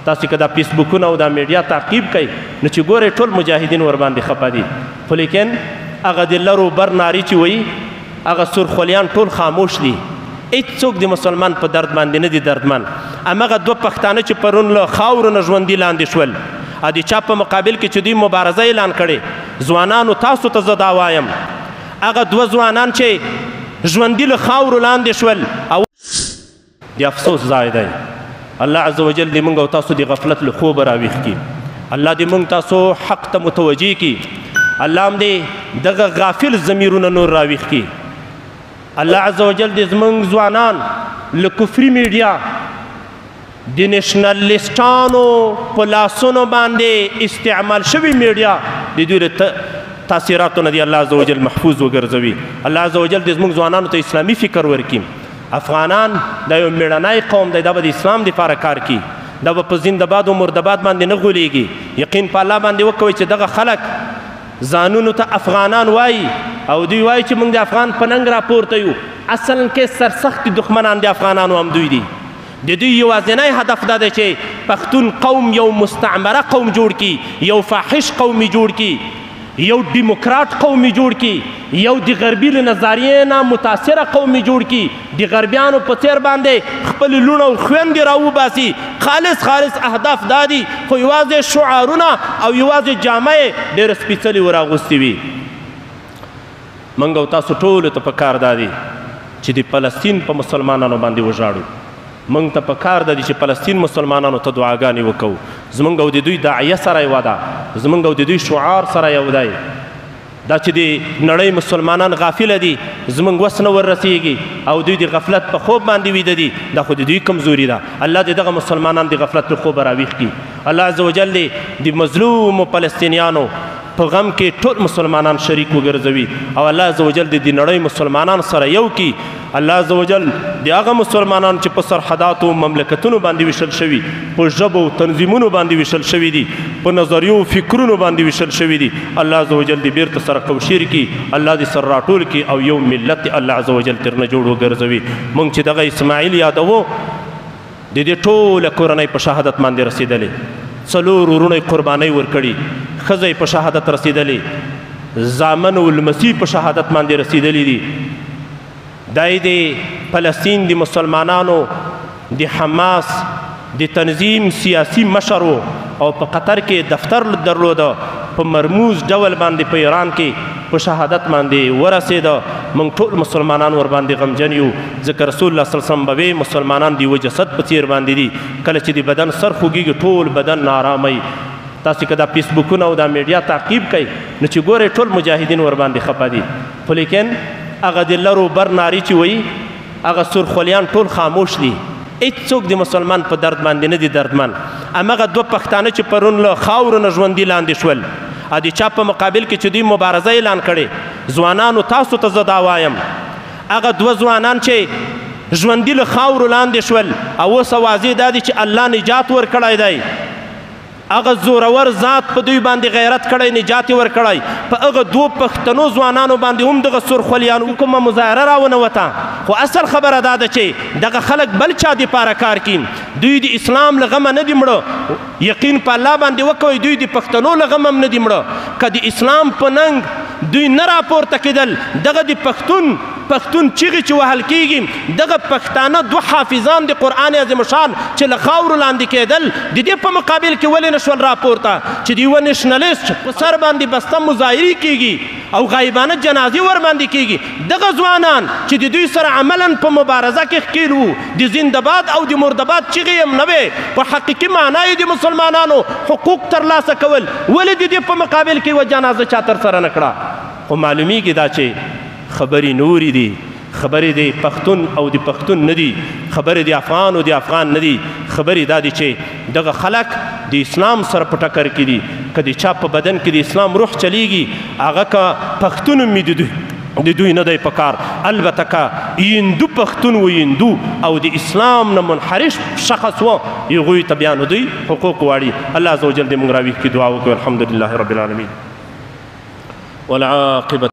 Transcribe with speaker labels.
Speaker 1: تاسو که دا فیسبوکونه او دا میډیا تعقیب کړئ نو چې ګورئ ټول مجاهدین ورباندې خفه دي، خو لیکن هغه د لرو بر ناري چې وایي هغه سورخولیان ټول خاموش دي. هیڅوک د مسلمان په درد باندې نه دي دردمن. هماغه دوه پښتانه چې پرون له خاورو نه ژوندي لاندې شول او د چا په مقابل کې چې دوی مبارزه اعلان کړې، ځوانانو تاسو ته زه دا وایم، هغه دوه ځوانان چې ژوندي له خاورو لاندې شول او د افسوس ځای دی. الله عز وجل دې موږ او تاسو د غفلت له خوبه راویښ کړي. الله دې موږ تاسو حق ته متوجه کړي. الله هم دې دغه غافل ضمیرونه نور راویښ کړي. الله عز وجل دې زموږ ځوانان له کفري میډیا د نشنلیسټانو په لاسونو باندې استعمال شوي میډیا د دوی له تاثیراتو نه دې الله عز وجل محفوظ وګرځوي. الله عز وجل دې زموږ ځوانانو ته اسلامي فکر ورکړي. افغانان دا یو میړنی قوم دی، دا به د اسلام دپاره کار کوي، دا به په زندهباد او مردباد باندې نه غولېږي. یقین په الله باندې وکوئ چې دغه خلک ځانونو ته افغانان وایي او دوی وایي چې موږ د افغان په ننګ راپورته یو. اصلا کې سرسختي دښمنان د افغانانو هم دوی دي. د دوی یوازینی هدف دا دی چې پښتون قوم یو مستعمره قوم جوړ کړي، یو فاحش قوم جوړ کړي، یو دیموکرات قوم جوړ کړي، یو د غربي له نظریې نه متاثره قوم جوړ کړي، د غربیانو په څېر باندې خپلې لوڼه او خویندې راوباسي. خالص خالص اهداف دا دي، خو یوازې شعارونه او یوازې جامه یې ډېره سپېڅلې وراغوستې وي. موږ او تاسو ټولو ته په کار دا دي چې د فلسطین په مسلمانانو باندې وژاړو. موږ ته په کار ده چې فلسطین مسلمانانو ته دعاګانې وکړو. زموږ او د دوی داعیه سره یوه ده، زموږ او د دوی شعار سره یو دی. دا چې د نړۍ مسلمانان غافله دي، زموږ وس نه وررسېږي او دوی د غفلت په خوب باندې ویده دي، دا خو د دوی کمزوري ده. الله دې دغه مسلمانان د غفلت له خوبه راویښ کړي. الله عز وجل دې د مظلومو فلسطینیانو په غم کې ټول مسلمانان شریک وګرځوي او الله عز وجل دې د نړۍ مسلمانان سره یو کړي. الله عز وجل د هغه مسلمانان چې په سرحداتو مملکتونو باندې ویشل شوي، په ژبو تنظیمونو باندې ویشل شوي دي، په نظریو فکرونو باندې ویشل شوي دي، الله عز وجل دې بیرته سره کوشیر کړي، الله دې سره راټول کړي او یو ملت دې الله عز وجل ترنه جوړ وګرځوي. موږ چې دغه اسماعیل یادوو، د دې ټوله کورنۍ په شهادت باندې رسېدلې، څلور وروڼه یې قربانۍ ورکړي، ښځه یې په شهادت رسېدلې، زامن او لمسي په شهادت باندې رسېدلي دي. دا یې د فلسطین د مسلمانانو د حماس د تنظیم سیاسي مشر و او په قطر کې دفتر درلوده. په مرموز ډول باندې په ایران کې په شهادت باندې ورسېده. موږ ټول مسلمانان ورباندې غمجن یو، ځکه رسول الله صلی الله علیه وسلم به وایي مسلمانان د یوه جسد په څېر باندې دي، کله چې د بدن سر خوږېږي ټول بدن ناارامه وي. تاسو که دا فیسبوکونه او دا میډیا تعقیب کړئ نو چې ګورئ ټول مجاهدین ورباندې خفه دي، خو لیکن هغه د لرو بر ناري چې وایي هغه سورخولیان ټول خاموش دي. هیڅوک د مسلمان په درد باندې نه دي دردمن. هماغه دوه پښتانه چې پرون له خاورو نه ژوندي لاندې شول او د چا په مقابل کې چې دوی مبارزه اعلان کړې، ځوانانو تاسو ته زه دا وایم، هغه دوه ځوانان چې ژوندي له خاورو لاندې شول او اوس اوازې دا دي چې الله نجات ورکړی دی، هغه زورور ذات په دوی باندې غیرت کړی، نجات یې ورکړی. په هغه دوو پښتنو ځوانانو باندې هم دغه سورخولیانو کومه مظاهره راونه وته. خو اصل خبره دا ده چې دغه خلک بل چا دپاره کار کوي، دوی د اسلام له غمه نه دي مړه. یقین په الله باندې وکوئ، دوی د پښتنو له غمه هم نه دي مړه. که د اسلام په ننګ دوی نه راپورته کېدل، دغه د پښتون چیغې چې وهل کېږي، دغه پښتانه دوه حافظان د قرآن عظیم شان چې له خاورو لاندې کېدل، د دې په مقابل کې ولې نه شول راپورته چې د یوه نشنلیست په سر باندې بسته مظاهرې کېږي او غایبانه جنازې ورباندې کېږي؟ دغه ځوانان چې د دوی سره عملا په مبارزه کې ښکېل وو، د زندهباد او د مردباد چیغې یې هم نه وې، په حقیقي معنا یې د مسلمانانو حقوق ترلاسه کول، ولې د دې په مقابل کې یوه جنازه چا ترسره نه کړه؟ خو معلومیږي دا چې خبرې نورې دي، خبرې د پښتون او د پښتون نه دي، خبرې د افغان او د افغان نه دي، خبرې دا دي چې دغه خلک د اسلام سره په ټکر کې دي. که د چا په بدن کې د اسلام روح چلیږي، هغه که پښتون هم وي د دوی نه دی په کار. البته که هندو پښتون و هندو او د اسلام نه منحرف شخص و، هغوی ته بیا نو دوی حقوق غواړي. الله عز وجل دې موږ راویښ کړي. دعا وکړو. الحمدلله رب العالمین والعاقبة.